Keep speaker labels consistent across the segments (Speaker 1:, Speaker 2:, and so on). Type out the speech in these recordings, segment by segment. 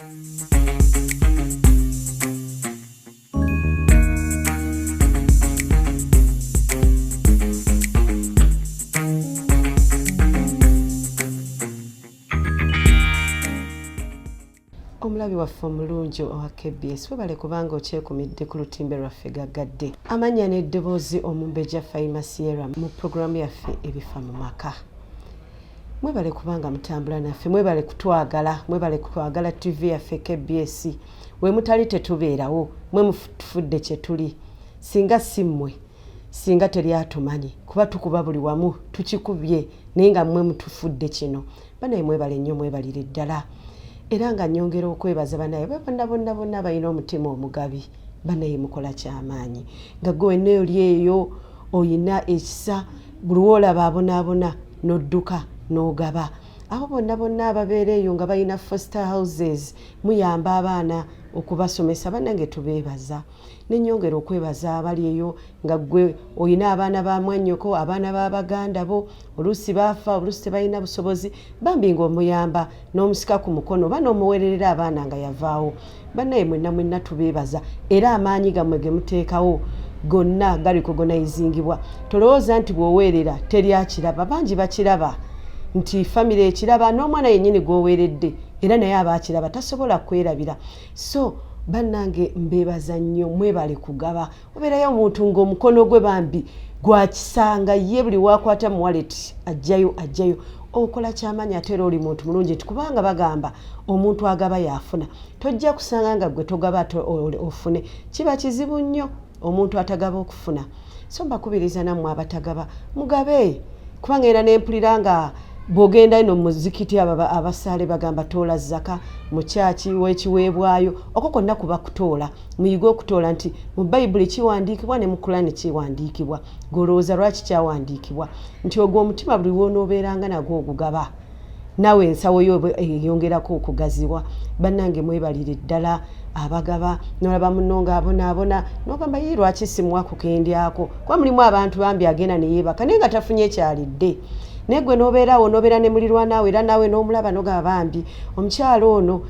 Speaker 1: Omulabi waffe omulungi owa KBS, webale kubanga okyekumidde ku lutimbe lwaffe gaggadde. Amannya n'eddoboozi, Omumbejja Faima Sierra mu pulogulaamu yaffe Ebifa mu Maka. Mwebale kubanga mutambula naffe, mwebale kutwagala, mwebale kwagala TV yaffe KBS. We mutali tetubeerawo, mwe mutufudde kye tuli. Singa si mmwe, singa teri atumanyi, kuba tukuba buli wamu tukikubye, naye nga mmwe mutufudde kino. Banaye mwebale nnyo, mwebalire ddala. Era nga nnyongera okwebaza banaye be bonna bonna bonna abalina omutima omugabi. Banaye mukola kyamaanyi. Nga gwe wenna oli eyo oyina ekisa, buli w'olaba abonaabona n'odduka n'ogaba. Abo bonna bonna ababeera eyo nga balina foster houses, muyamba abaana okubasomesa, bannange tubeebaza. Ne nnyongera okwebaza abali eyo nga ggwe olina abaana ba mwannyoko, abaana ba baganda bo, oluusi baafa, oluusi tebalina busobozi, bambi ng'omuyamba n'omusika ku mukono oba n'omuweererera abaana nga yavaawo. Bannaye mwenna mwenna tubeebaza, era amaanyi gammwe ge muteekawo gonna garecognizingibwa. Tolowooza nti bw'oweerera teri akiraba, bangi bakiraba nti famire ekiraba, n'omwana yennyini gw'oweeredde era naye aba akiraba, tasobola kwerabira. So bannange mbeebaza nnyo, mwebale kugaba. Obeerayo omuntu ng'omukono gwe bambi gwakisanga, ye buli wakwata mu wallet ajjayo ajjayo. Okola kyamaanyi, ate era oli muntu mulungi, nti kubanga bagamba omuntu agaba yafuna. Tojja kusanga nga gwe togaba ate ofune, kiba kizibu nnyo omuntu atagaba okufuna. So mbakubiriza nammwe abatagaba mugabe, kubanga era nempulira nga bw'ogenda eno mu muzikiti abasaale bagamba toola zaka, mu kyaki w'ekiweebwayo, okwo kwonna kuba kutoola. Muyige okutoola, nti mu Bayibuli kiwandiikibwa ne mu Kulani kiwandiikibwa. Gw'olowooza lwaki kyawandiikibwa? Nti ogwo omutima buli w'onoobeeranga nagwo ogugaba, naawe ensawo yo eyongerako okugaziwa. Bannange mwebalire ddala abagaba. Nolaba munno ng'abonaabona n'ogamba, ye lwaki simuwa ku kendyako? Kuba mulimu abantu bambi agenda ne yeebaka naye nga tafunye kyalidde, naye gwe n'obeerawo, n'obeera ne mulirwanaawo, era naawe n'omulaba n'ogamba, bambi omukyalo ono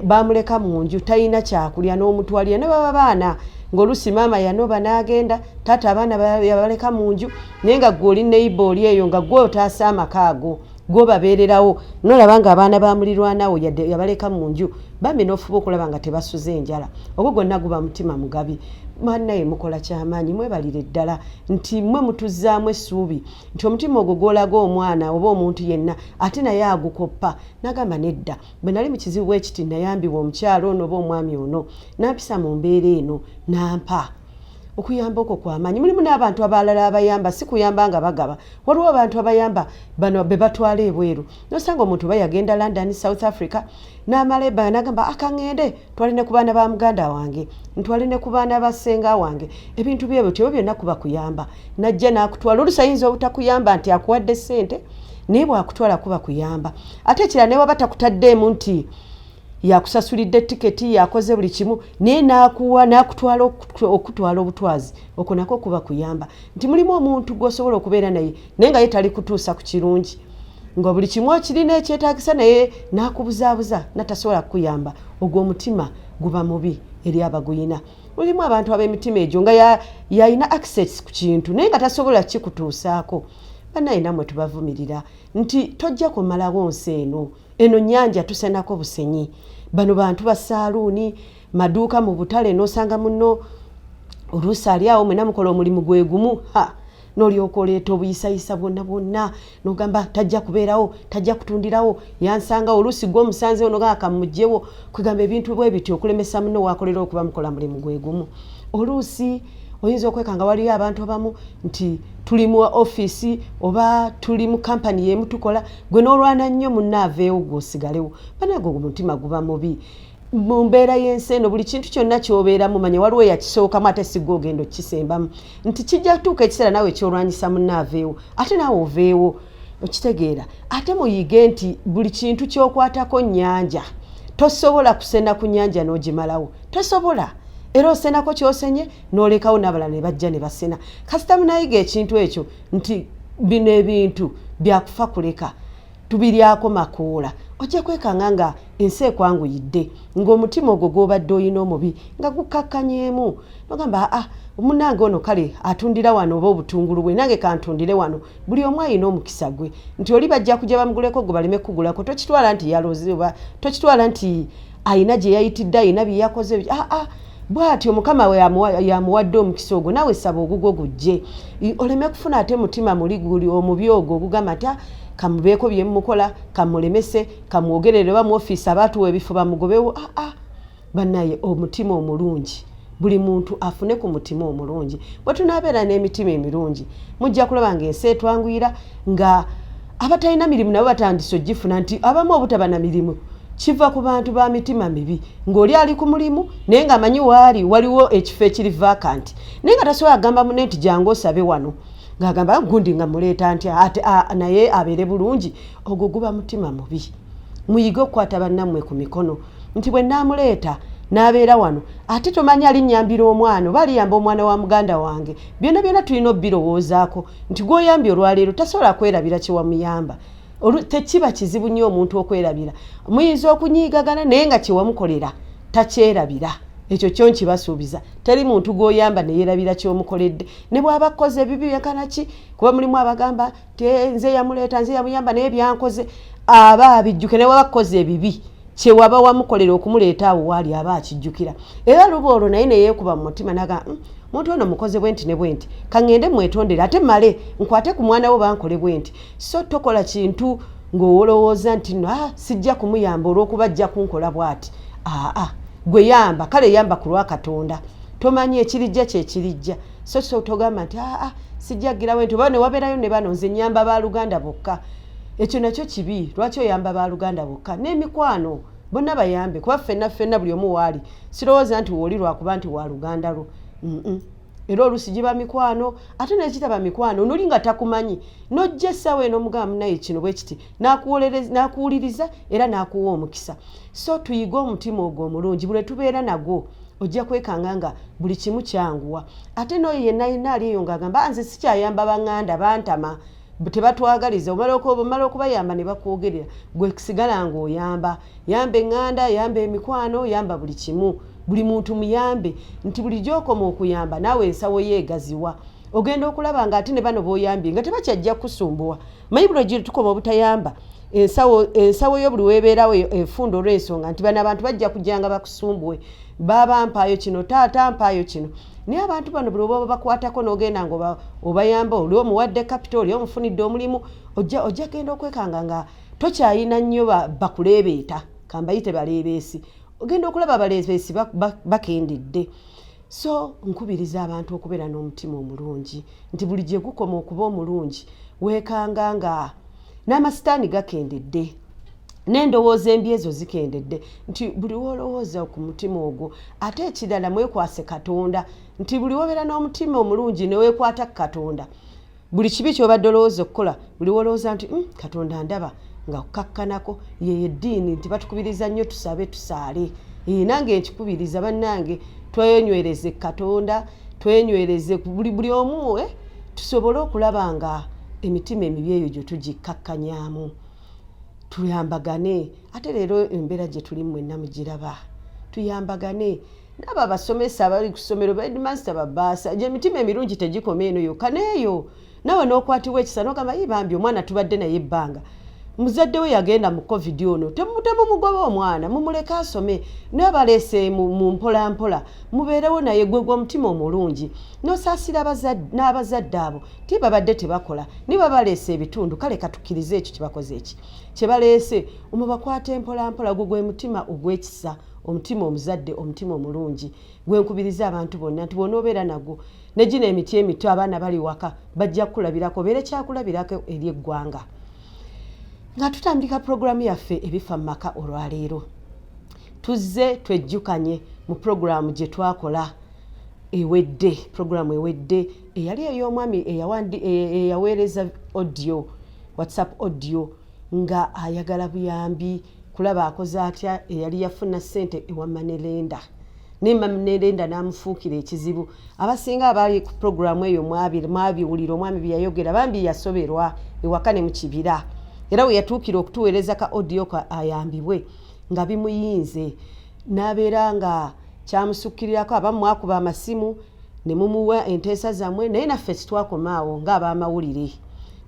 Speaker 1: bamuleka mu nju talina kyakulya, n'omutwalira. Ne baba baana ng'oluusi maama yanoba n'agenda, taata abaana yabaleka mu nju, naye nga gwe oli neighbor oli eyo nga gwe otaasa amaka ago, gwobabeererawo, nolaba nga abaana ba mulirwanawo yadde yabaleka mu nju, bambi n'ofuba okulaba nga tebasuze enjala. Ogwo gwonna guba mutima mugabi. Bannaye mukola kyamaanyi, mwebalire ddala, nti mmwe mutuzzaamu essuubi, nti omutima ogwo gw'olaga omwana oba omuntu yenna, ate naye agukoppa n'agamba, nedda, bwe nali mu kizibu bwe kiti nayambibwa omukyalo ono oba omwami ono nampisa mu mbeera eno nampa okuyamba. Okwo kwamaanyi. Mulimu n'abantu abalala abayamba, si kuyamba nga bagaba. Waliwo abantu abayamba bano be batwala ebweru, nosanga omuntu oba yagenda London, South Africa, n'amala ebbanga n'agamba, akaŋŋende twale ne ku baana ba muganda wange, ntwale ne ku baana ba ssenga wange. Ebintu byebyo tebyo byonna kuba kuyamba. Najja n'akutwala. Oluusi ayinza obutakuyamba nti akuwadde ssente, naye bw'akutwala kuba kuyamba. Ate ekirala, ne waba takutaddeemu nti yakusasulidde tiketi, yakoze buli kimu, naye n'akuwa n'akutwala, okutwala obutwazi, okwo nakwo kuba kuyamba. Nti mulimu omuntu gw'osobola okubeera naye, naye nga ye tali kutuusa ku kirungi, nga buli kimu okirina ekyetaagisa, naye n'akubuzaabuza natasobola kukuyamba. Ogwo omutima guba mubi eri abaguyina. Mulimu abantu ab'emitima egyo nga yalina access ku kintu, naye nga tasobola kikutuusaako. Bannaye nammwe tubavumirira nti tojja kumalawo nsi eno. Eno nnyanja, tusenako busenyi. Bano bantu ba saaluuni, maduuka, mu butale, n'osanga munno oluusi ali awo, mwena mukola omulimu gwe gumu, ha, n'olyoka oleeta obuyisayisa bwonna bwonna n'ogamba tajja kubeerawo, tajja kutundirawo, yansanga. Oluusi gwe omusanzewo nogamba kamuggyewo. Kwegamba ebintu bwe bityo, okulemesa munno wakolera okuba mukola mulimu gwe gumu. Oluusi oyinza okwekanga waliyo abantu abamu nti tuli mu ofiisi oba tuli mu kampani yemu tukola, gwe n'olwana nnyo munno aveewo gw'osigalewo. Banago omutima guba mubi. Mu mbeera y'ensi eno, buli kintu kyonna ky'obeeramu, manya waliwo eyakisookamu, ate si gwe ogenda okukisembamu, nti kijja kutuuka ekiseera naawe ekyolwanyisa munno aveewo, ate naawe oveewo. Okitegeera? Ate muyige nti buli kintu ky'okwatako nnyanja. Tosobola kusena ku nnyanja n'ogimalawo, tosobola. Era osenako kyosenye n'olekawo n'abalala ne bajja ne basena. Kasita munayiga ekintu ekyo nti bino ebintu byakufa kuleka, tubiryako makoola. Ojja kwekanga nga ensi ekwanguyidde, ng'omutima ogwo gw'obadde olina omubi nga gukkakkanyeemu, nogamba, aa, munange ono kale atundira wano oba obutungulu bwe, nange kantundire wano. Buli omu alina omukisa gwe, nti oli bajja kujja bamuguleko, gwe baleme kugulako. Tokitwala nti yaloze oba tokitwala nti ayina gye yayitidde, ayina bye yakoze. Aa, bw'atyo Mukama we yamuwadde omukisa ogwo. Naawe saba ogugwo gujje, oleme kufuna ate mutima muli guli omubi ogwo ogugamba nti, kamubeeko byemukola, kamulemese, kamwogerere oba mu ofiisi abaatuwa ebifo bamugobewo. Aa, bannaye, omutima omulungi, buli muntu afune ku mutima omulungi. Bwe tunaabeera n'emitima emirungi, mujja kulaba ng'ensi etwanguyira, nga abatalina mirimu nabo batandise ogifuna, nti abamu obutaba na mirimu kiva ku bantu ba mitima mibi, ng'oli ali ku mulimu naye ng'amanyi waali waliwo ekifo ekiri vacant, naye nga tasobola agamba munne nti, "Jangu osabe wano," ng'agamba, "Gundi nga muleeta nti ate naye abeere bulungi." Ogwo guba mutima mubi. Muyige okukwata bannammwe ku mikono, nti bwe naamuleeta n'abeera wano, ate tomanyi alinnyambira omwana oba aliyamba omwana wa muganda wange. Byonna byonna tulina obbirowoozaako, nti gw'oyambye olwaleero tasobola kwerabira kye wamuyamba. Tekiba kizibu nnyo omuntu okwerabira. Muyinza okunyiigagana, naye nga kyewamukolera takyerabira. Ekyo kyo nkibasuubiza, teri muntu gw'oyamba neyeerabira kyomukoledde, ne bw'aba akoze ebibi byenkanaki. Kuba mulimu abagamba ti, "Nze yamuleeta, nze yamuyamba, naye byankoze." Aba abijjuke. Ne bwaba akoze ebibi, kyewaba wamukolera okumuleeta awo waali aba akijjukira. Era luba olwo naye neyeekuba mu mutima naga, muntu ono mukoze bwe nti ne bwe nti, kaŋŋende mwetondere, ate male nkwate ku mwana wo bankole bwe nti." So tokola kintu ng'owolowooza nti, "No, sijja kumuyamba olw'okuba ajja kunkola bw'ati." Aa, gwe yamba, kale yamba ku lwa Katonda. Tomanyi ekirijja kyekirijja. So togamba nti, "Aa, sijja ggirawo nti oba ne wabeerayo ne bano, nze nyamba baluganda bokka." Ekyo nakyo kibi. Lwaki oyamba baluganda bokka? N'emikwano bonna bayambe, kuba ffenna ffenna buli omu waali, sirowooza nti wooli lwakuba nti waluganda lwo. Era oluusi giba mikwano, ate nekitaba mikwano, noli nga takumanyi, nojja essaawa eno omugamba, "Munaye, kino bwe kiti," n'akuwuliriza era n'akuwa omukisa. So tuyige omutima ogwo omulungi. Buli tubeera nagwo, ojja kwekanga nga buli kimu kyanguwa. Ate n'oyo yenna yenna ali eyo ng'agamba, "Nze sikyayamba baŋŋanda, bantama, tebatwagaliza," omala okubayamba ne bakwogerera, gwe sigala ng'oyamba. Yamba eŋŋanda, yamba emikwano, yamba buli kimu, buli muntu muyambe, nti buli gyokoma okuyamba naawe ensawo ye egaziwa. Ogenda okulaba nga ate ne bano b'oyambye nga tebakyajja kusumbuwa. Manyi buli tukoma obutayamba, ensawo yo buli weebeerawo efunda, olw'ensonga nti bano abantu bajja kujjanga bakusumbuwe, "Baaba mpaayo kino, taata mpaayo kino." Naye abantu bano buli oba bakwatako n'ogenda nga obayamba, oli omuwadde capital, oli omufunidde omulimu, ojja genda okwekanga nga tokyayina nnyo bakuleebeeta, kambayite baleebeesi. Ogenda okulaba abaleebeesi bakendedde. So nkubiriza abantu okubeera n'omutima omulungi, nti buli gye gukoma okuba omulungi, weekanga nga n'amasitaani gakendedde, n'endowooza embi ezo zikendedde, nti buli wolowooza ku mutima ogwo. Ate ekirala, mwekwase Katonda, nti buli wobeera n'omutima omulungi neweekwata ku Katonda, buli kibi kyobadde olowooza okukola, buli wolowooza nti, Katonda ndaba," nga kukakkanako. Yeyo eddiini nti batukubiriza nnyo tusabe, tusaale. Nange nkikubiriza, bannange, twenywereze Katonda, twenywereze buli omu, tusobole okulaba nga emitima emibi eyo gye tugikkakkanyaamu, tuyambagane. Ate leero embeera gye tuli mwenna mugiraba, tuyambagane. Naabo abasomesa abali ku ssomero, ba headmaster, ba bursar, gye emitima emirungi tegikoma eno yokka, neeyo nawe n'okwatibwa ekisa n'ogamba, "Yi bambi, omwana tubadde naye ebbanga, muzadde we yagenda mu COVID ono, temumugoba omwana, mumuleke asome." Naye baleese mu mpola mpola, mubeerewo naye. Gwe gwe omutima omulungi n'osaasira n'abazadde abo ti babadde tebakola, ni babaleese ebitundu. Kale katukkirize ekyo kyebakoze, eki kyebaleese, omubakwate mpola mpola. Gwe gwe mutima ogw'ekisa, omutima omuzadde, omutima omulungi gwe nkubiriza abantu bonna nti bw'onoobeera nagwo, ne gino emiti emito, abaana bali waka bajja kukulabirako, obeere kyakulabirako eri eggwanga. Nga tutandika puroguramu yaffe Ebifa mu Maka olwaleero, tuzze twejjukanye mu puroguramu gye twakola ewedde, puroguramu ewedde eyali ey'omwami eyaweereza audio, WhatsApp audio, nga ayagala buyambi kulaba akoze atya. Eyali yafuna ssente ewa money lender, naye money lender n'amufuukira ekizibu. Abasinga abaali ku puroguramu eyo mwabiwulira omwami bye yayogera. Bambi yasoberwa ewaka ne mu kibira. Era we yatuukira okutuweereza ka audio ka ayambibwe nga bimuyinze, n'abeera nga kyamusukkirirako. Abamu mwakuba amasimu ne mumuwa enteesa zammwe, naye naffe sitwakoma awo ng'ab'amawulire,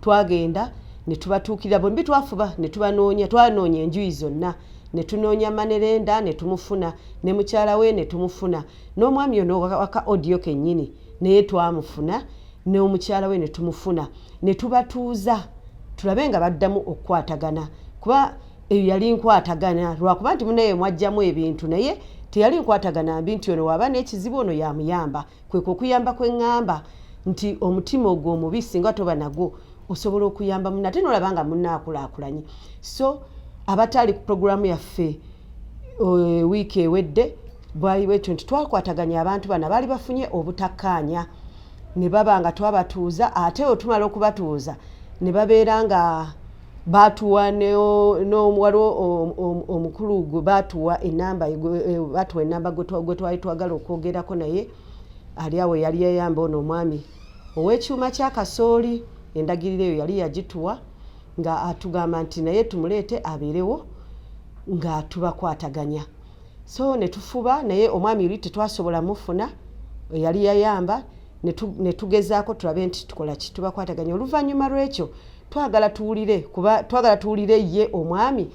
Speaker 1: twagenda ne tubatuukirira bombi. Twafuba ne tubanoonya, twanoonya enjuyi zonna, ne tunoonya money lender ne tumufuna, ne mukyala we ne tumufuna, n'omwami ono waka audio kennyini naye twamufuna, n'omukyala we ne tumufuna, ne tubatuuza tulabe nga baddamu okukwatagana, kuba eyo yali nkwatagana. Lwakuba nti munaye mwajjamu ebintu, naye teyali nkwatagana mbi, nti ono waaba n'ekizibu ono yamuyamba. Kwekwo okuyamba kwe ŋŋamba nti omutima ogwo omubi singa toba nagwo, osobola okuyamba munne ate nolaba nga munne akulaakulanye. So abataali ku puroguramu yaffe wiiki ewedde, bwali bwetyo nti twakwataganya abantu bano abaali bafunye obutakkaanya, ne baba nga twabatuuza, ate wetumala okubatuuza ne babeera nga batuwa, waliwo omukulu gwe batuwa enamba, batuwa enamba gwe twali twagala okwogerako naye ali awo yali yayamba ono omwami ow'ekyuma kya kasooli. Endagiriro eyo yali yagituwa nga atugamba nti naye tumuleete abeerewo nga tubakwataganya. So ne tufuba, naye omwami oli tetwasobola mufuna yali yayamba, ne tugezaako tulabe nti tukola ki, tubakwataganya. Oluvannyuma lw'ekyo twagala tuwulire, kuba twagala tuwulire ye omwami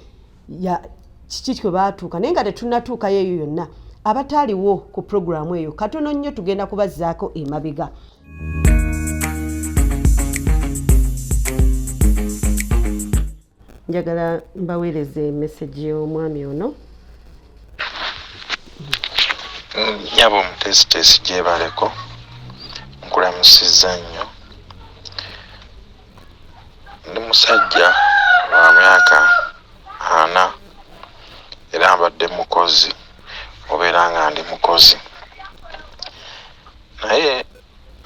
Speaker 1: ya kiki kwe baatuuka, naye nga tetunnatuukayo eyo yonna, abataaliwo ku puroguramu eyo katono nnyo tugenda kubazzaako emabega. Njagala mbaweereze message y'omwami ono.
Speaker 2: Nyabo omuteesiteesi, gyebaleko, nkulamusizza nnyo. Ndi musajja wa myaka 40 era mbadde mukozi, obeera nga ndi mukozi, naye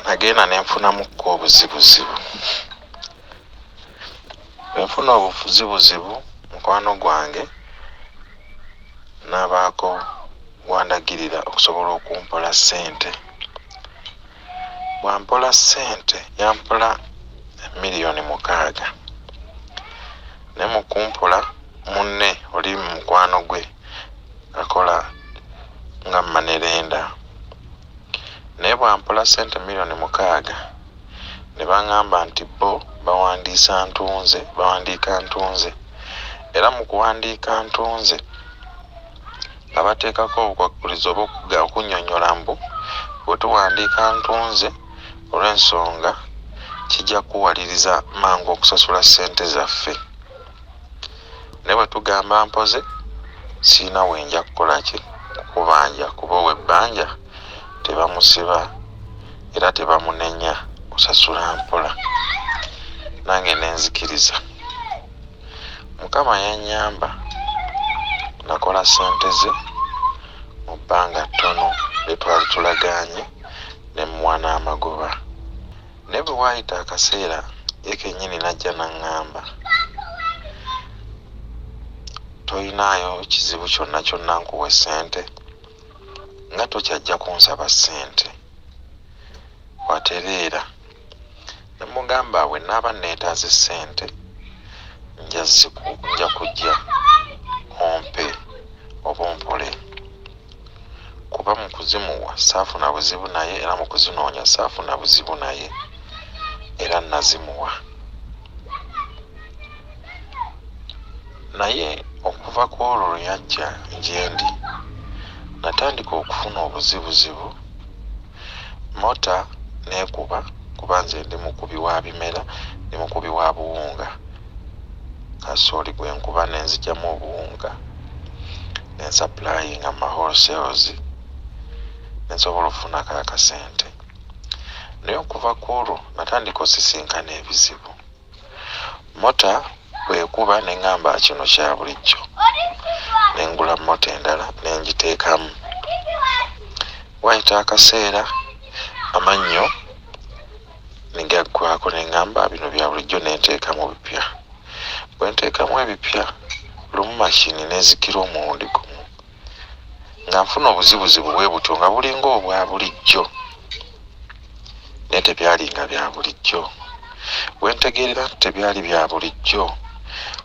Speaker 2: nagenda ne nfunamukko obuzibuzibu. Bwe nfuna obuzibuzibu, mukwano gwange n'abaako gw'andagirira okusobola okumpola ssente. Bw'ampola ssente, yampola 6 million, naye mu kumpola munne oli mukwano gwe akola nga money lender, naye bw'ampola ssente 6 million ne baŋŋamba nti bo bawandiisa ntunze, bawandiika ntunze, era mu kuwandiika ntunze nga bateekako obukwakkulizo oba okunnyonnyola mbu bwe tuwandiika ntunze, olw'ensonga kijja kuwaliriza mangu okusasula ssente zaffe, naye bwe tugamba mpoze, siina wenja kukola ki kukubanja, kuba ow'ebbanja tebamusiba era tebamunenya, osasula mpola. Nange nenzikiriza. Mukama yannyamba, nakola ssente ze mu bbanga ttono lye twali tulagaanye, ne mmuwa n'amagoba. Naye bwe waayita akaseera, ye kennyini n'ajja n'aŋŋamba, "Toyinaayo kizibu kyonna kyonna nkuwe ssente? Nga tokyajja kunsaba ssente, watereera." Ne mugamba, "Bwe naaba neetaaze ssente nja kujja ompe oba ompole, kuba mu kuzimuwa saafuna buzibu naye, era mu kuzinoonya saafuna buzibu naye, era nazimuwa." Naye okuva ku olwo lwe yajja gye ndi, natandika okufuna obuzibuzibu. Mota neekuba, kuba nze ndi mukubi wa bimera, ndi mukubi wa buwunga, kasooli gwe nkuba ne nzigyamu obuwunga ne nsupplyinga mu ma wholesales ne nsobola okufunako akasente. Naye okuva ku olwo natandika osisinkana ebizibu. Mota bwekuba, ne ŋŋamba kino kya bulijjo, ne ngula mota endala ne ngiteekamu. Wayita akaseera, amannyo ne gaggwako, ne ŋŋamba bino bya bulijjo, ne nteekamu bipya. Bwe nteekamu ebipya, lumu machine n'ezikira omulundi gumu, nga nfuna obuzibuzibu bwe butyo nga bulinga obwa bulijjo, naye tebyalinga bya bulijjo. Bwe ntegeerera nti tebyali bya bulijjo,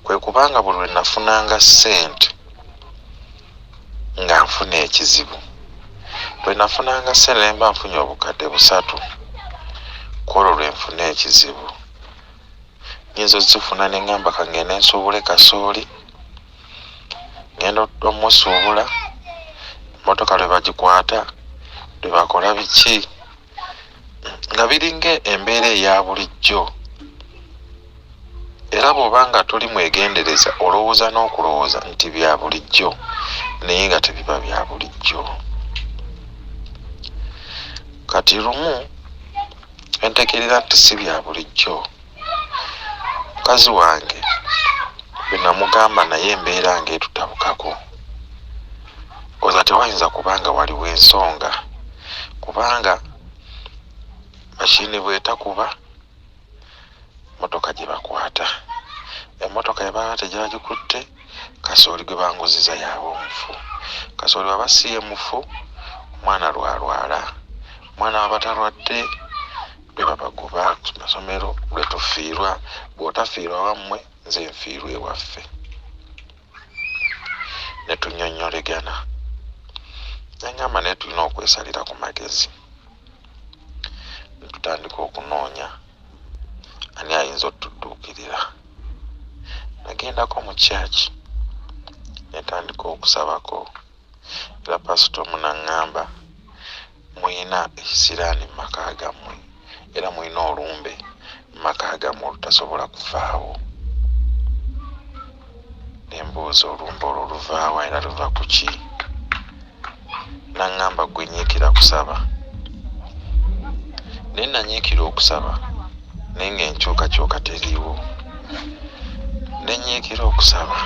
Speaker 2: Kwe kubanga buli lwe nafunanga ssente nga nfuna ekizibu. Lwe nafunanga ssente ne mba nfunye obukadde busatu, ku olwo lwe nfuna ekizibu. Nnyinza ozifuna ne ŋŋamba ka ŋŋende nsuubule kasooli, ŋŋenda omusuubula, emmotoka lwe bagikwata, lwe bakola biki, nga biringa embeera eya bulijjo. Era bw'oba nga toli mwegendereza olowooza n'okulowooza nti bya bulijjo naye nga tebiba bya bulijjo. Kati lumu entegeerera nti si bya bulijjo, mukazi wange bwe namugamba naye embeera ng'etutabukako, oza tewayinza kuba nga waliwo ensonga kubanga mashini bw'etakuba mmotoka gye bakwata. Emmotoka bwe baba tegyagikutte, kasooli gwe banguziza y'aba omufu. Kasooli bw'aba si ye mufu, omwana lw'alwala. Omwana bw'aba talwadde, lwe babagoba ku masomero, lwe tufiirwa. Bw'otafiirwa wammwe, nze nfiirwa ewaffe. Ne tunnyonnyolegana. N'aŋŋamba naye tulina okwesalira ku magezi. Ne tutandika okunoonya ani ayinza otudduukirira. Nagendako mu church ne ntandika okusabako era paasita omu n'aŋŋamba muyina ekisiraani mu maka gammwe era muyina olumbe mu maka gammwe olutasobola kuvaawo. Ne mbuuza olumbe olwo luvaawa era luva ku ki? N'aŋŋamba ggwe nyiikira kusaba. Naye nanyiikira okusaba naye ng'enkyukakyuka teriiwo. Ne nnyiikira okusaba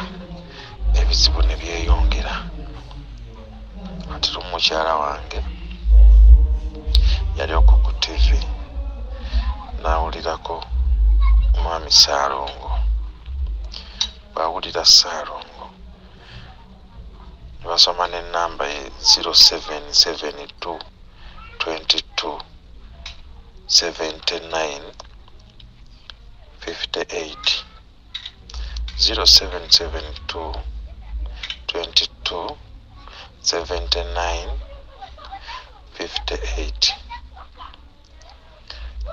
Speaker 2: ebizibu ne byeyongera. Kati lumu mukyala wange yali okwo ku ttivi n'awulirako omwami Ssaalongo. Bw'awulira Ssaalongo ne basoma n'ennamba ye 0772 22 79 58. 0772 22 79 58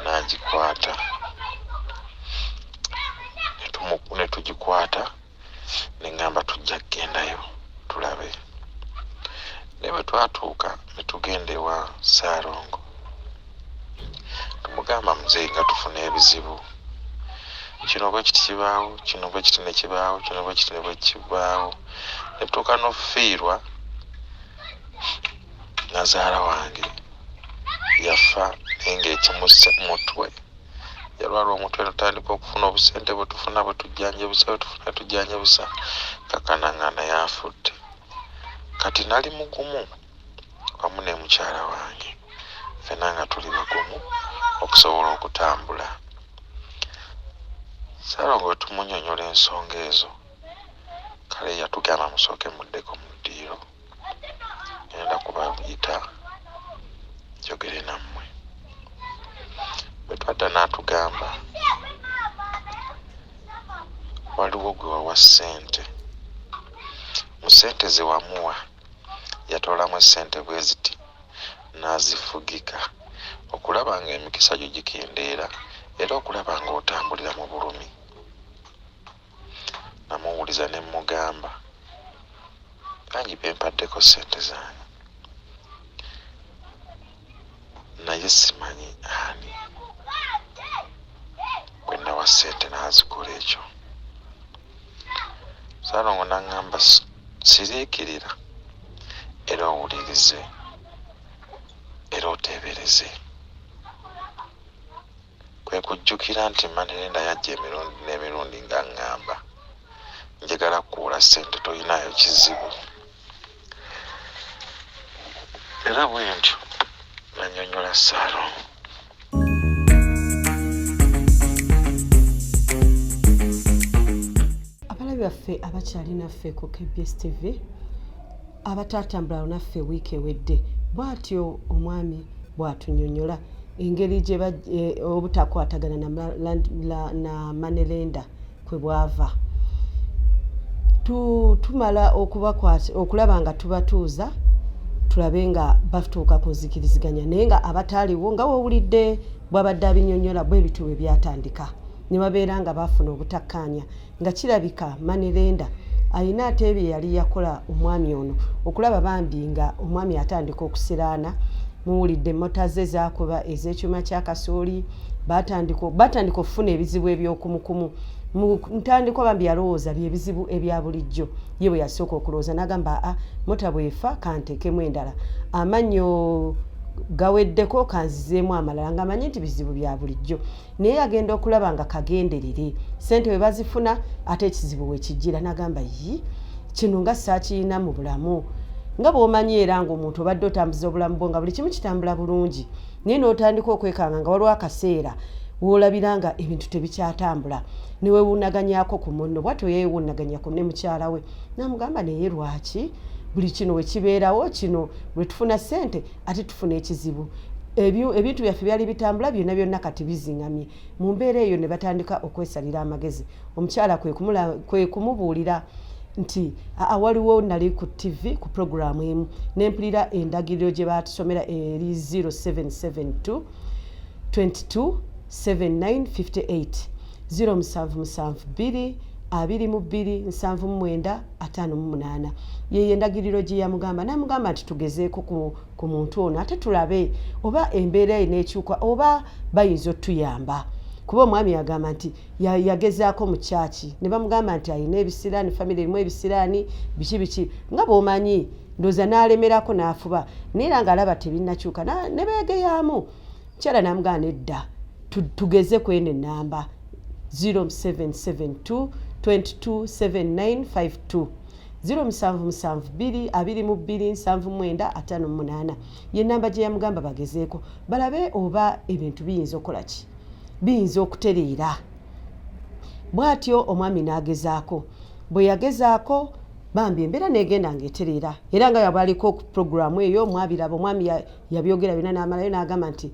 Speaker 2: n'agikwata ne tugikwata ne ŋŋamba tujja kugendayo tulabe. Naye bwe twatuuka ne tugenda ewa Ssaalongo tumugamba muzeeyi nga tufuna ebizibu kino bwe kiti kibaawo kino bwe kiti ne kibaawo kino bwe kiti ne bwe kibaawo ne tutuuka n'okufiirwa nazaala wange yafa naye ng'ekimusse mutwe yalwala omutwe notandika okufuna obusente bwe tufuna bwe tujjanjabisa bwe tufuna tujjanjabisa kakana nga naye afudde kati nali mugumu wamu ne mukyala wange ffena nga tuli bagumu okusobola okutambula. Ssaalongo bwe tumunyonyola ensonga ezo kale yatugamba musooke muddeko mu ddiiro ngenda kubayita njogere nammwe. Bwe twadda n'atugamba waliwo gwe wawa ssente, mu ssente ze wamuwa yatoolamu essente bwe ziti n'azifugika okulaba ng'emikisa gyo gikendeera era okulaba ng'otambulira mu bulumi. Namuwuliza ne mmugamba bangi be mpaddeko ssente zange naye simanyi ani gwe nawa ssente n'azikola ekyo. Ssaalongo n'aŋŋamba siriikirira era owulirize era oteebereze. Kwe kujjukira nti Manerenda yajja emirundi n'emirundi ng'aŋŋamba njagala kukuwola ssente tolinaayo kizibu. Era bwentyo nanyonyola Ssaalongo.
Speaker 1: Abalabi baffe abakyali naffe ku KBS TV abataatambula naffe wiiki ewedde, bw'atyo omwami bw'atunyonyola engeri gye eh, obutakwatagana na, na, na manelenda kwe bwava. Tumala okulaba nga tubatuuza, tulabe nga batuuka ku nzikiriziganya, naye nga abataaliwo nga wowulidde bwabadde abinyonyola, bwe bityo bwe byatandika ne babeera nga bafuna obutakkaanya, nga kirabika money lender ayina ate bye yali yakola omwami ono okulaba bambi nga omwami atandika okusiraana. Muwulidde emmota ze zakuba ez'ekyuma kya kasooli, batandika okufuna ebizibu ebyokumukumu. Mu ntandikwa bambi yalowooza byebizibu ebya bulijjo. Ye bwe yasooka okulowooza n'agamba, "Aa, mota bwefa kanteekemu endala, amannyo gaweddeko kanzizeemu amalala," nga amanyi nti bizibu bya bulijjo. Naye agenda okulaba nga kagenderere, sente bwe bazifuna ate ekizibu wekijjira, n'agamba, "Yi, kino nga saakiyina mu bulamu." Nga bw'omanyi era ng'omuntu obadde otambuza obulamu bwo nga buli kimu kitambula bulungi, naye n'otandika okwekanga nga waliwo akaseera woolabira nga ebintu tebikyatambula, newewuunaganyako ku munno. Bwatyo yeewuunaganya ku ne mukyala we, n'amugamba, "Naye lwaki buli kino we kibeerawo kino, lwe tufuna ssente ate tufuna ekizibu? Ebintu byaffe byali bitambula byonna byonna, kati biziŋamye." Mu mbeera eyo ne batandika okwesalira amagezi. Omukyala kwe kumubuulira nti, "Aa, waliwo nali ku TV ku puroguramu emu nempulira endagiriro gye batusomera eri 0772 22 7958, 0772 22 79 58." Yeyo endagiriro gye yamugamba, n'amugamba nti tugezeeko ku muntu ono ate tulabe oba embeera eneekyuka oba bayinza otuyamba, kuba omwami agamba nti yagezaako mu kyaki ne bamugamba nti alina ebisiraani, famire erimu ebisiraani, biki biki, nga bw'omanyi. Ndowooza n'alemerako n'afuba, naye era ng'alaba tebinnakyuka, ne beegeyaamu. Mukyala n'amugamba, "Nedda, tugeze ku eno ennamba 0772 227952, 0772 22 79 58." Ye namba gye yamugamba bagezeeko balabe oba ebintu biyinza okukola ki, biyinza okutereera. Bw'atyo omwami n'agezaako. Bwe yagezaako bambi embeera n'egenda ng'etereera, era nga yabaliko ku puroguramu eyo mwabiraba, omwami yabyogera byonna n'amalayo n'agamba nti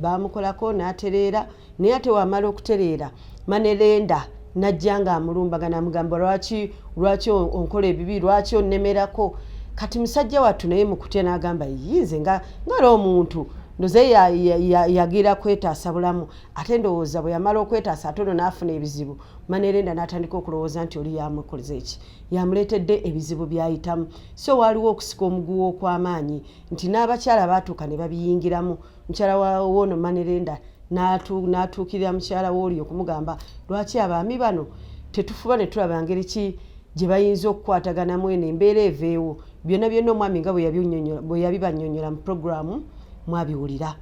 Speaker 1: bamukolako n'atereera. Naye ate wamala okutereera, money lender najja nga amulumbaga, namugamba, "Lwaki onkola ebibi? Lwaki onnemerako?" Kati musajja wattu naye mukutya n'agamba, "Yinze nga ngaera omuntu ndoze yagira kwetaasa bulamu." Ate ndowooza bwe yamala okwetaasa, ate ono n'afuna ebizibu. Money lender n'atandika okulowooza nti oli yamukoze eki, yamuleetedde ebizibu byayitamu. So waaliwo okusika omuguwa okw'amaanyi nti n'abakyala baatuuka ne babiyingiramu. Mukyala woono money lender n'atuukirira mukyala wooli okumugamba, "Lwaki abaami bano tetufuba ne tulaba ngeri ki gye bayinza okukwataganamu eno embeera eveewo?" Byonna byonna omwami nga bwe yabibannyonnyola mu puroguramu mwabiwulira.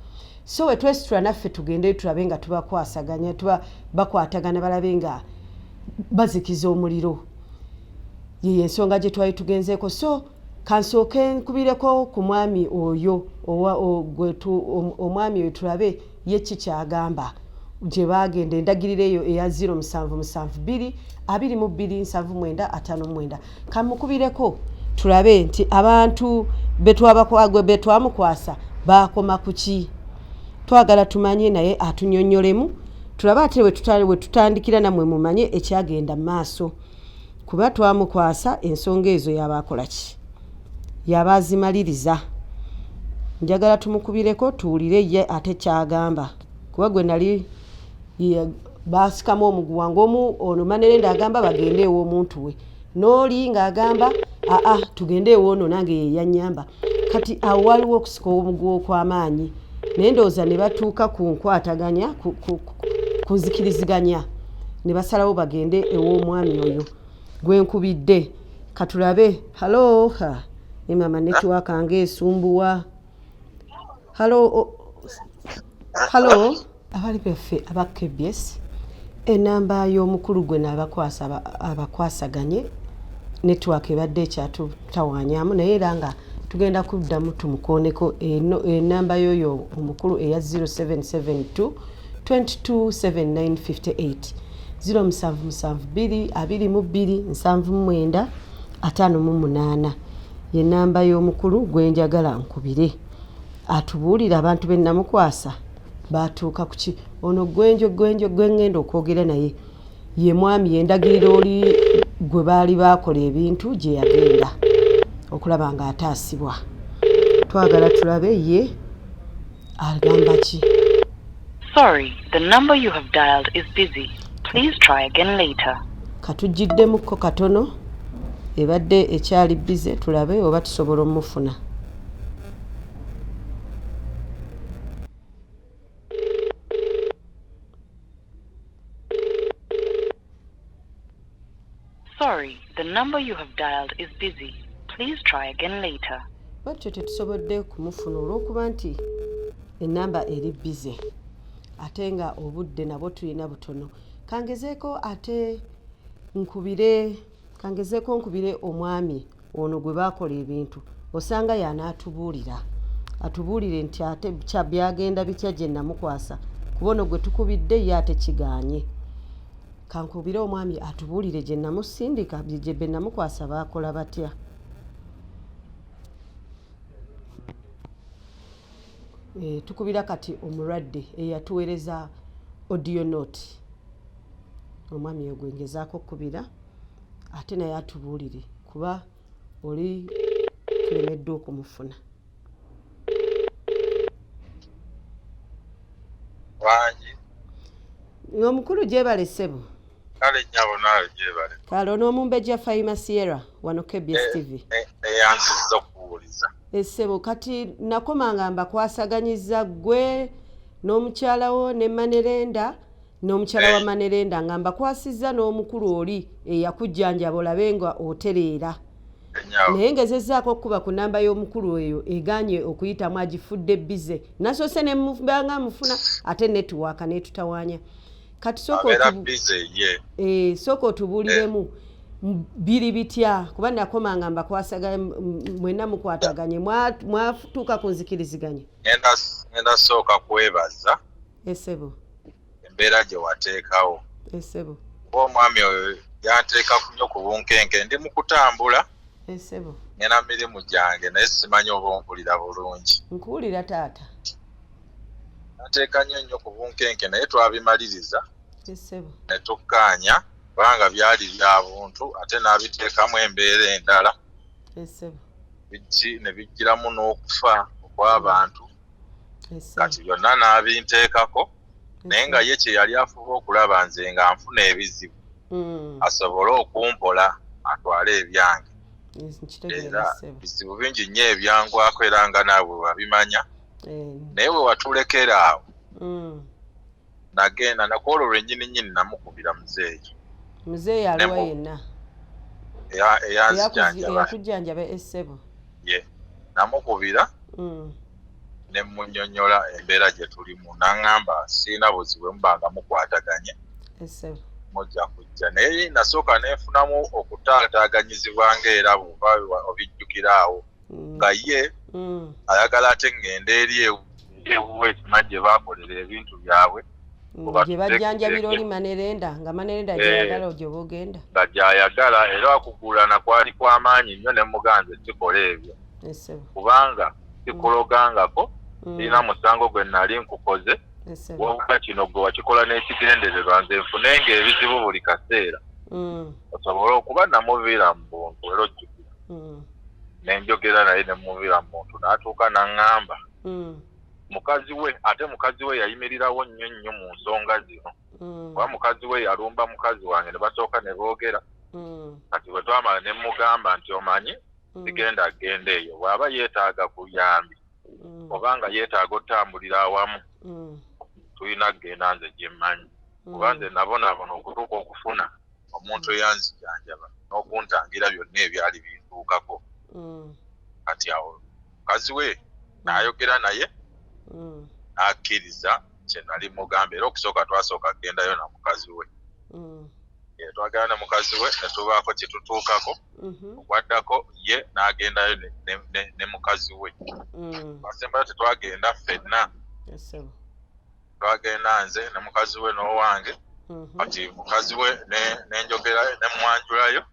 Speaker 1: So we twesitula naffe tugende tulabe nga tubakwasaganya, bakwatagana, balabe nga bazikiza omuliro. Yeyo ensonga gye twali tugenzeeko. So kansooke nkubireko ku mwami oyo, omwami oyo, tulabe ye ki kyagamba gye bagenda, endagiriro eyo eya 0772 22 79 59. Kamukubireko tulabe nti abantu betwamukwasa bakoma ku ki. Twagala tumanye naye atunyonnyolemu, tulabe ate we tutandikira, nammwe mumanye ekyagenda mu maaso, kuba twamukwasa ensonga ezo yaba akola ki, yaba azimaliriza. Njagala tumukubireko tuwulire ye ate kyagamba, kuba gwe nali baasikamu omuguwa ngaomu ono money lender agamba bagende ew'omuntu we, n'oli ng'agamba, "Aa, tugende ewoono nange ye yannyamba." Kati awo waliwo okusika omuguwa okw'amaanyi, naye ndowooza ne batuuka ku nkwataganya, ku nzikiriziganya, ne basalawo bagende ew'omwami oyo gwenkubidde. Katulabe. Hello, ne mama, network nga esumbuwa. Hello, hello, abali baffe aba KBS, enamba y'omukulu gwe naabakwasa abakwasaganye, network ebadde ekyatutawanyamu, naye era nga tugenda kuddamu tumukooneko. Enamba y'oyo omukulu eya 0772 227958, 0772 22 79 58, ye namba y'omukulu gwe njagala nkubire atubuulire abantu be namukwasa batuuka ku ki. Ono gwenjo gwenjo gwe ŋŋenda okwogera naye. Ye mwami yendagirira oli gwe baali baakola ebintu gye yagenda okulaba ng'ataasibwa. Twagala tulabe ye agamba ki.
Speaker 3: Sorry, the number you have dialed is busy. Please try again later.
Speaker 1: Katuggiddemukko katono, ebadde ekyali busy, tulabe oba tusobola omufuna.
Speaker 3: Sorry, the number you have dialed is busy. Please try again later.
Speaker 1: Bwatyo tetusobodde kumufuna olw'okuba nti ennamba eri busy, ate nga obudde nabwo tulina butono. Kangezeeko ate nkubire, kangezeeko nkubire omwami ono gwe baakola ebintu, osanga y'anaatubuulira, atubuulire nti ate kya byagenda bitya gye namukwasa, kuba ono gwe tukubidde ye ate kigaanye. Kankubire omwami atubuulire gye namusindika, gye be namukwasa baakola batya. Tukubira kati omulwadde eyatuweereza audio note. Omwami oyo gwe ngezaako okukubira ate naye atubuulire, kuba oli tulemeddwa okumufuna.
Speaker 4: Wangi.
Speaker 1: Omukulu gyebale ssebo.
Speaker 4: Kale nnyabo, naawe gyebale.
Speaker 1: Kale ono omumbejja Faima Sierra wano KBS TV.
Speaker 4: Neyanzizza okuwuliza.
Speaker 1: Essebo, kati nakoma nga mbakwasaganyiza ggwe n'omukyala wo ne Manerenda n'omukyala wa Manerenda, nga mbakwasizza n'omukulu oli eyakujjanjaba olabe nga otereera. Naye ngezezzaako okukuba ku namba y'omukulu oyo egaanye okuyitamu, agifudde busy. Nasoose ne mubanga mufuna ate network n'etutawaanya. Kati
Speaker 4: sooka busy ye.
Speaker 1: Sooka otubuuliremu biri bitya, kuba nakoma nga mbakwasaganya mwenna mukwataganye, mwatuuka ku nzikiriziganya?
Speaker 4: Ngenda sooka kwebaza
Speaker 1: Essebo.
Speaker 4: embeera gye wateekawo.
Speaker 1: Essebo.
Speaker 4: Kuba omwami oyo yanteeka nnyo ku bunkenke, ndi mu kutambula.
Speaker 1: Essebo.
Speaker 4: Ngenda mirimu gyange, naye simanyi oba ompulira bulungi.
Speaker 1: Nkuwulira taata.
Speaker 4: Yanteeka nnyo nnyo ku bunkenke, naye twabimaliriza.
Speaker 1: Essebo.
Speaker 4: Ne tukkaanya, kubanga byali bya buntu, ate n'abiteekamu embeera endala.
Speaker 1: Essebo.
Speaker 4: Ne bijjiramu n'okufa okw'abantu. Kati byonna n'abinteekako, naye nga ye kye yali afuba okulaba nze nga nfuna ebizibu, asobole okumpola atwale ebyange. Era bizibu bingi nnyo ebyangwako, era nga naawe wabimanya. Naye we watulekera awo, nagenda nakwolwo lwennyini nnyini namukubira muzeeyi.
Speaker 1: Muzeeyi aliwa yenna?
Speaker 4: Eyanzijanjaba.
Speaker 1: Eyakujjanjaba, essebo.
Speaker 4: Ye namukubira ne munnyonnyola embeera gye tulimu, n'aŋŋamba siina buzibu, muba nga mukwataganye mujja kujja. Naye nasooka nenfunamu okutaataaganyizibwa ng'era bw'oba obijjukira awo, nga ye ayagala ate ŋŋende eri ewuwe ekimanyi gye baakolera ebintu byabwe.
Speaker 1: Gye bajjanjabira oli Manerenda, nga Manerenda gyayagala gyoba ogenda.
Speaker 4: Nga gyayagala, era okugulana kwali kw'amaanyi nnyo, ne muganze sikola ebyo kubanga sikulogangako, sirina musango gwe nali nkukoze, wabula kino gwe wakikola n'ekigendererwa nze nfunenga ebizibu buli kaseera osobole okuba. Namuviira mu buntu, era ojjukira nenjogera naye nemuviira mu buntu, n'atuuka n'aŋŋamba mukazi we, ate mukazi we yayimirirawo nnyo nnyo mu nsonga zino, kuba mukazi we yalumba mukazi wange ne basooka ne boogera. Kati bwe twamala ne mugamba nti omanyi sigenda genda eyo, bw'aba yeetaaga kuyambi oba nga yeetaaga otambulira awamu, tulina kugenda nze gye mmanyi, kuba nze nabonaabona okutuuka okufuna omuntu eyanzijanjaba n'okuntangira byonna ebyali bintuukako. Kati awo mukazi we n'ayogera naye n'akkiriza kye nali mugamba, era okusooka twasooka kugendayo na mukazi we. Twagenda ne mukazi we ne tubaako kye tutuukako, okwaddako ye n'agendayo ne mukazi we. Twasembayo tetwagenda ffenna, twagenda nze ne mukazi we n'owange. Kati mukazi we nenjogera ne mwanjulayo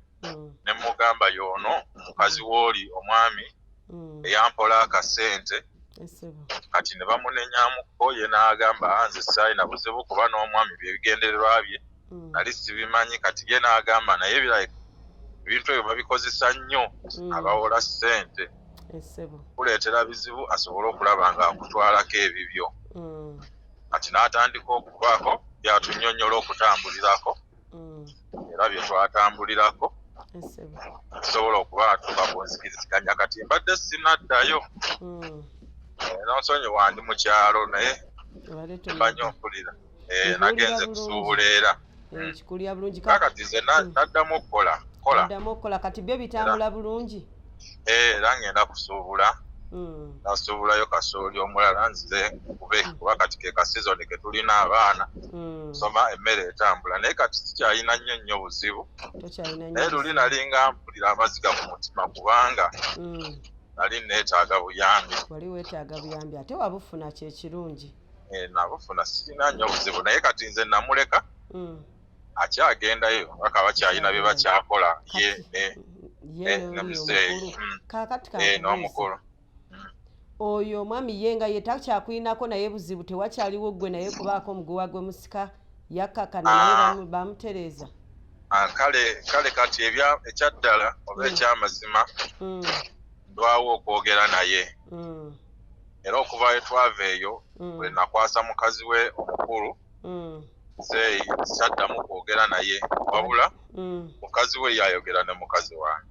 Speaker 4: ne mugamba y'ono mukazi w'oli omwami eyampola akasente. Kati ne bamunenyamuko, ye n'agamba nze saalina buzibu kuba n'omwami bye bigendererwa bye. Nali sibimanyi. Kati ye n'agamba naye birabika ebintu ebyo babikozesa nnyo abawola ssente kuleetera bizibu asobole okulaba nga akutwalako ebibyo. Kati n'atandika okubaako byatunnyonnyola okutambulirako, era bye twatambulirako tusobola okuba atuuka ku nzikiriziganya. Kati mbadde sinaddayo, nonsonyiwa, ndi mu kyalo naye mba nnyo mpulira. Nagenze kusuubula era
Speaker 1: Kikulya bulungi.
Speaker 4: Kakati nze naddamu okukola kola.
Speaker 1: Naddamu okukola, kati byo bitambula bulungi.
Speaker 4: Era ngenda kusuubula, nasuubulayo kasooli omulala nzize kube, kuba kati ke ka season ke tulina, abaana soma, emmere etambula, naye kati sikyalina nnyo nnyo buzibu. Naye luli nalinga mpulira amaziga ku mutima kubanga nali neetaaga buyambi.
Speaker 1: Wali weetaaga buyambi, ate wabufuna, kyekirungi.
Speaker 4: Nabufuna, sirina nnyo buzibu, naye kati nze namuleka, akyagendayo paka bakyalina bye bakyakola ye ne muzeeyi n'omukulu.
Speaker 1: Oyo omwami ye nga ye takyakulinako naye buzibu, tewakyaliwo ggwe naye kubaako omuguwa gwe musika, yakkakana naye bamutereeza?
Speaker 4: Kale kati ekyaddala oba ekyamazima, ndwawo okwogera naye, era okuva we twava eyo bwe nakwasa mukazi we omukulu muzeeyi, saddamu kwogera naye, wabula mukazi we yayogera ne mukazi wange.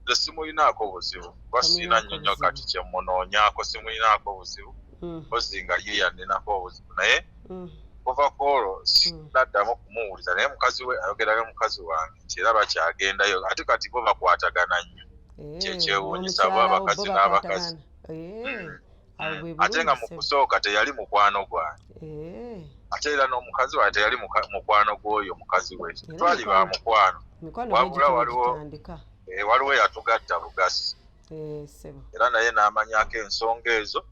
Speaker 4: Nze simulinaako buzibu kuba sirina nnyo nnyo kati kyemunoonyaako, simulinaako buzibu mpozi nga ye yanninako obuzibu, naye kuva ku olwo sinaddamu kumuwuliza, naye mukazi we ayogera ne mukazi wange nti era bakyagendayo, ate kati bo bakwatagana nnyo. Kyekyewuunyisa bo abakazi n'abakazi, ate nga mu kusooka teyali mukwano gwange, ate era n'omukazi wange teyali mukwano gw'oyo mukazi we, twali ba mukwano, wabula waliwo eyatugatta bugasi, era naye n'amanyako ensonga ezo,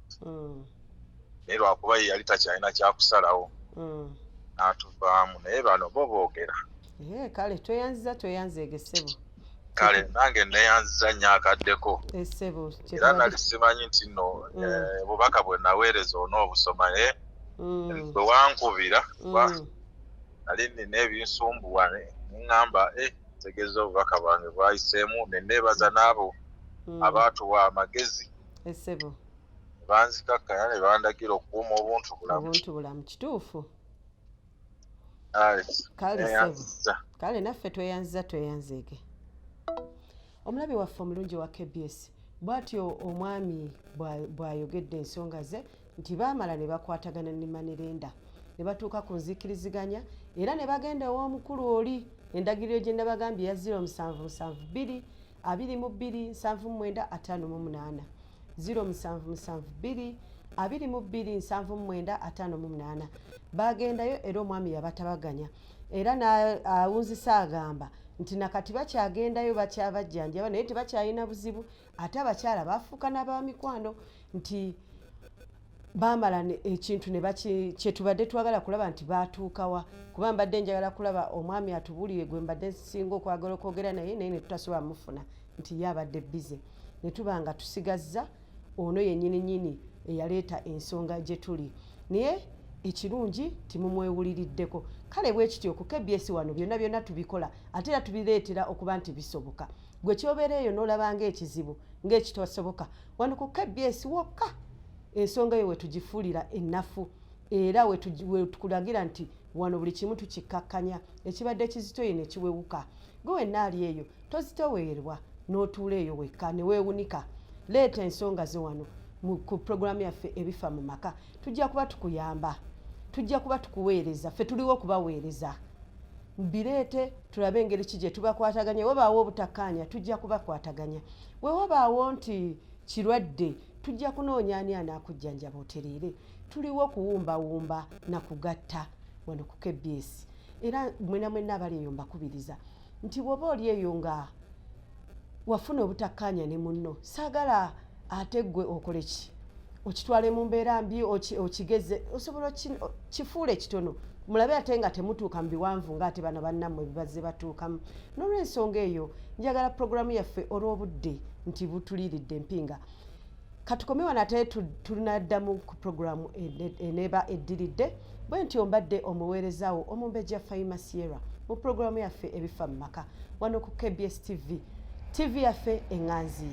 Speaker 4: naye lwakuba ye yali takyalina kyakusalawo n'atuvaamu, naye bano bo boogera.
Speaker 1: Kale tweyanziza, tweyanzeege ssebo.
Speaker 4: Kale nange neyanziza nnyo akaddeko, era nali simanyi nti nno obubaka bwe naweereza onoobusoma, naye bwe wankubira nali nina ebinsumbuwa, neŋŋamba tegeeza obubaka bwange bwayiseemu, ne neebaza n'abo abaatuwa amagezi banzikakkanya ne bandagira okukuuma obuntu bulamu.
Speaker 1: Obuntu bulamu, kituufu. Kale ssebo, kale naffe tweyanziza, tweyanzeege. Omulabi waffe omulungi wa KBS, bw'atyo omwami bw'ayogedde ensonga ze nti baamala ne bakwatagana ne money lender ne batuuka ku nzikiriziganya, era ne bagenda ew'omukulu oli. Endagiriro gye nabagambye ya 0772 22 79 58, 0772 22 79 58. Bagendayo era omwami yabatabaganya, era awunzisa agamba nti nakati bakyagendayo, bakyabajjanjaba, naye tebakyalina buzibu, ate abakyala bafuuka n'abamikwano, nti bamala ekintu kyetubadde twagala kulaba nti batuukawa, kuba mbadde njagala kulaba omwami atubuulire gwe mbadde nsinga okwagala okwogera naye, naye ne tutasobola mufuna nti ye abadde busy, ne tuba nga tusigazza ono yennyini nyini eyaleeta ensonga gye tuli. Naye ekirungi timumwewuliriddeko. Kale bwe kityo, ku KBS wano byonna byonna tubikola, ate era tubireetera okuba nti bisoboka. Gwe kyobeera eyo n'olaba ng'ekizibu, ng'ekitasoboka, wano ku KBS wokka ensonga eyo wetugifuulira ennafu, era wetukulagira nti wano buli kimu tukikkakkanya, ekibadde kizitoye ne kiwewuka. Gwe wenna ali eyo, tozitoweerwa n'otuula eyo wekka ne weewunika. Leeta ensonga zo wano ku puroguramu yaffe Ebifa mu Maka. Tujja kuba tukuyamba, tujja kuba tukuweereza, ffe tuliwo okubaweereza. Bireete tulabe engeri ki gye tubakwataganya. Wabaawo obutakkaanya, tujja kubakwataganya. We wabaawo nti kirwadde, tujja kunoonya ani anaakujjanjaba otereere. Tuliwo kuwumbawumba na kugatta wano ku KBS. Era mwena mwenna abali eyo mbakubiriza nti bw'oba oli eyo nga wafuna obutakkaanya ne munno, saagala ate ggwe okole ki, okitwale mu mbeera mbi, okigeze, osobola kifuule kitono, mulabe ate nga temutuuka mu biwanvu ng'ate bano bannammwe bibazze batuukamu. N'olwensonga eyo njagala puroguramu yaffe, olw'obudde nti butuliiridde empinga. Katukome wano, ate tunaddamu ku puroguramu eneeba eddiridde. Bwe ntyo mbadde omuweerezaawo Omumbejja Faima Sierra mu puroguramu yaffe Ebifa mu Maka wano ku KBS TV, TV yaffe eŋŋanzi.